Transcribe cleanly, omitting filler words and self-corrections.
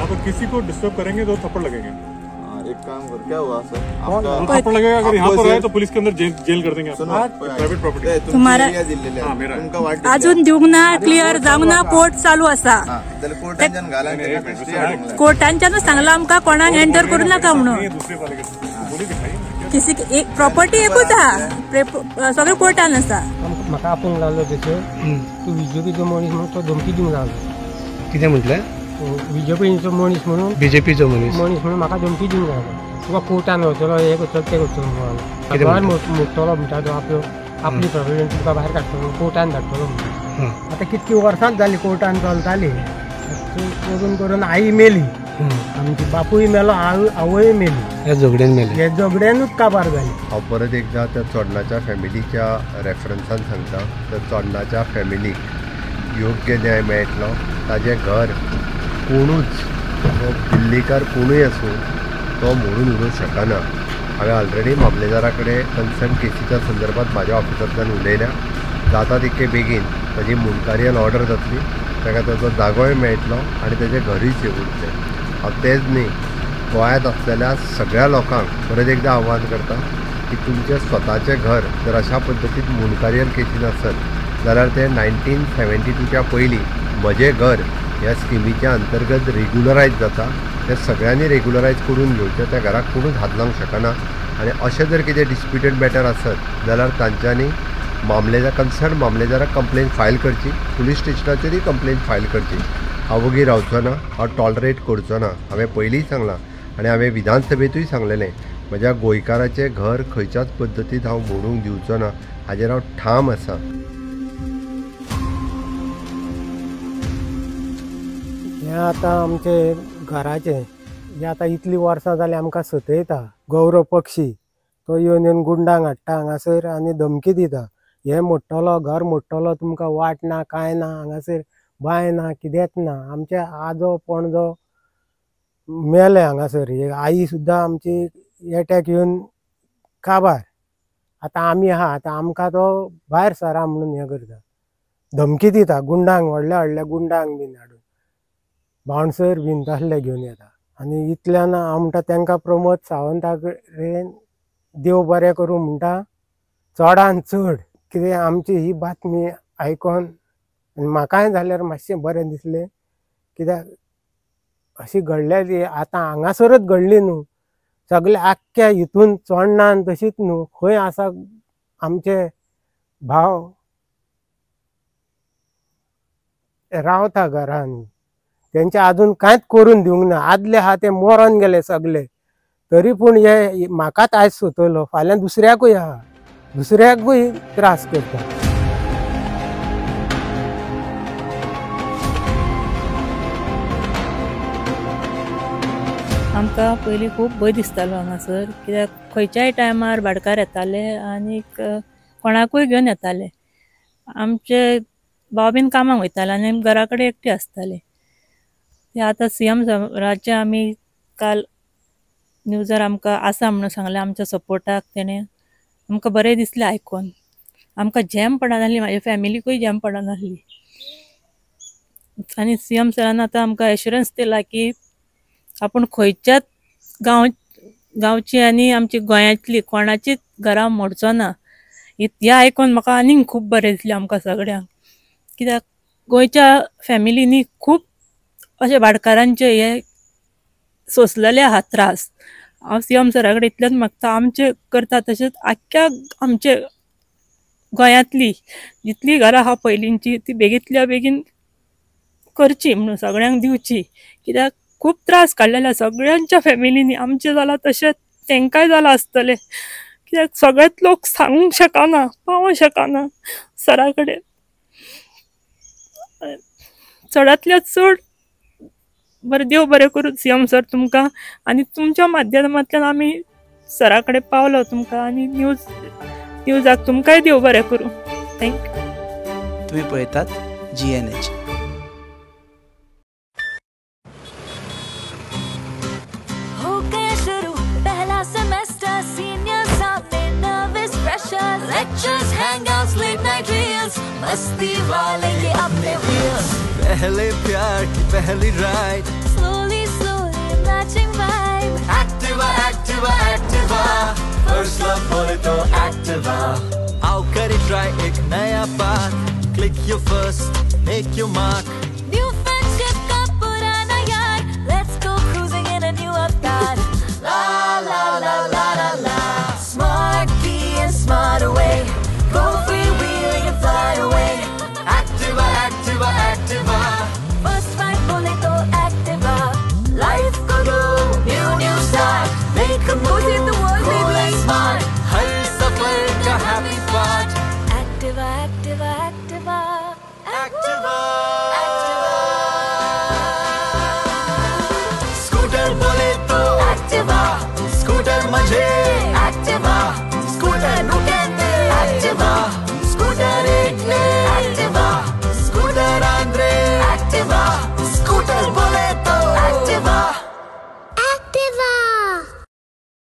पर किसी को डिस्टर्ब करेंगे तो थप्पड़ लगेंगे। एक काम कर, क्या हुआ सर? थप्पड़ लगेगा अगर यहाँ पर आए तो पुलिस के अंदर जेल कर देंगे। प्राइवेट प्रॉपर्टी तुम्हारा अजून दिवंक ना, क्लियर जावंक ना, कोर्ट चालू आसा। कोर्टांच्यानूच सांगला आमकां कोणाक एंटर करूं नाका म्हणून। किसी एक प्रॉपर्टी एकूच आहा, सगळे कोर्टान आसा। म्हाका आपोवंक लागलो थंयसर, तूं बीजेपीचो मनीस म्हणून तो धमकी दिवंक लागलो। कितें म्हटलें? बीजेपीचो मनीस म्हणून, बीजेपीचो मनीस म्हणून म्हाका धमकी दिवंक लागलो। तुका कोर्टान वतलो, हें करतलो, तें करतलो म्हणून घर मोडटलो म्हणटा तो, आपलो आपली प्रॉपर्टी तुका भायर काडटलो, कोर्टान धाडटलो म्हणून। आतां कितकी वर्सांच जाली कोर्टान चलताली, करून करून आई मेली, आमची बापूय मेलो, आवय मेली, ह्या झगड्यान मेली, ह्या झगड्यानूच काबार जाली। हांव परत एकदां त्या चोडणाच्या फॅमिलीच्या रेफरन्सान सांगता, त्या चोडणाच्या फॅमिलीक योग्य न्याय मेळटलो। ताजें घर कोणूच, दिल्लीकार कोणूय आसूं तो मोडून उडोवंक शकना। हांवें ऑलरेडी मामलेदारा कडेन कन्सर्न केसीच्या संदर्भात म्हाज्या ऑफिसांतल्यान उलयल्या। जाता तितके बेगीन ताजी मुंडकारियल ऑर्डर जातली, ताका ताजो जागोय मेळटलो आनी ताजें घरूय सेव उरतलें। हांव तेंच न्ही, गोंयांत आसलेल्या सगळ्या लोकांक परत एकदां आव्हान करता की तुमचें स्वताचें घर जर अशा पद्दतीन मुंडकारियल केसीन आसत जाल्यार तें 1972च्या पयलीं म्हजें घर ह्या स्किमीच्या अंतर्गत रेगुलरायज जाता, तें सगळ्यांनी रेगुलरायज करून घेवचें। त्या घराक कोणूच हात लावंक शकना आनी अशें जर कितें डिस्प्युटेड मॅटर आसत जाल्यार तांच्यांनी मामलेदार, कन्सर्न मामलेदाराक कंप्लेन फायल करची, पुलीस स्टेशनाचेरूय कंप्लेन फायल करची। हांव वगी रावचो ना, हांव टॉलरेट करचो ना। हांवें पयलींय सांगलां आनी हांवें विधानसभेंतूय सांगलेलें, म्हज्या गोंयकाराचें घर खंयच्याच पद्दतींत हांव मोडूंक दिवचो ना, हाजेर हांव ठाम आसा। हें आतां आमचें घराचें हें आतां इतलीं वर्सां जालीं आमकां सतयता। गौरव पक्षी तो येवन येवन गुंडांक हाडटा हांगासर आनी धमकी दिता, हें मोडटलो, घर मोडटलो, तुमकां वाट ना, कांय ना, हांगासर बांय ना, कितेंच ना। आमचे आजो पणजो मेले हांगासर, आई सुद्दां आमची एटॅक येवन काबार। आतां आमी आहा, आतां आमकां तो भायर सरा म्हणून हें करता, धमकी दिता गुंडांक, व्हडल्या व्हडल्या गुंडांक बीन हाडून, बाउन्सर बीन तसले घेवन येता। आनी इतल्यान हांव म्हणटा तांकां प्रमोद सावंता कडेन देव बरें करूं म्हणटा, चडान चड कितें आमची ही बातमी आयकोन आनी म्हाकाय जाल्यार मातशें बरें दिसलें, कित्याक अशी घडल्या ती आतां हांगासरच घडली न्हू, सगळे आख्ख्या हितून चोडणान तशीच न्हू, खंय आसा आमचे भाव रावता घरान, तेंचे आजून कांयच करून दिवंक ना। आदले आहा ते मरोन गेले सगळे, तरी पूण हे म्हाकाच आयज सोदतलो, फाल्यां दुसऱ्याकूय आहा, दुसऱ्याकूय त्रास करता। आमकां पयलीं खूब भंय दिसतालो हांगासर, कित्याक खंयच्याय टायमार भाटकार येताले आनीक कोणाकूय घेवन येताले। आमचे भाव बीन कामाक वयताले आनी आमी घरा कडेन एकटे आसताले। ते आतां सीएम राज्य आमी काल न्यूजार आमकां आसा म्हणून सांगलें, आमच्या सपोर्टाक तेणें आमकां बरें दिसलें आयकोन। आमकां झेम पडनासली, म्हाज्या फॅमिलीकूय झेम पडनासली। आनी सीएम सरान आतां आमकां एश्युरन्स दिला की आपूण खंयच्याच गांवची आनी आमची गोंयांतली कोणाचीच घरां मोडचो ना। हें आयकोन म्हाका आनीक खूब बरें दिसलें आमकां सगळ्यांक, कित्याक गोंयच्या फॅमिलींनी खूब अशे भाटकारांचे हे सोंसलेले आहा त्रास। हांव सीएम सरा कडेन इतलेंच मागता, आमचे करता तशेंच आख्ख्या आमचे गोंयांतली जितली घरां आहा पयलींची ती बेगींतल्या बेगीन करची म्हणून सगळ्यांक दिवची, कित्याक खूब त्रास काडलेले सगळ्यांच्या फॅमिलींनी। आमचें जालां तशेंच तांकांय जालां आसतलें, कित्याक सगळेच लोक सांगूंक शकना, पावोंक शकना सरा कडेन। चडांतल्या चड बरें देव बरें करूं सीएम सर तुमकां, आनी तुमच्या माध्यमांतल्यान आमी सरा कडेन पावलो तुमकां, आनी न्यूजाक तुमकांय देव बरें करूं। Thank you. तुमी पळयतात GNH। हो गया शुरू पहला सेमेस्टर, सीनियर सामने nervous pressure, lectures, hangouts, late night reels, मस्ती वाले ये अपने व्हील्स, पहले प्यार की पहली राइड, स्लोली Activa. आओ करे ट्राई एक नया path, click your first, make your mark. New friendship का पुराना यार, let's go cruising in a new avatar. La la la la la la. Smart key and smart away, go freewheeling and fly away. Activa Activa Activa. First ride बोले तो Activa. Life co do new new start, make a Go save the world, move, cool baby. And smart, हर सफर का happy part. Activa Activa Activa. Activa. Scooter बोले तो Activa, scooter मजे Activa, scooter नुकेंदे Activa, scooter एकले Activa, scooter Andre Activa.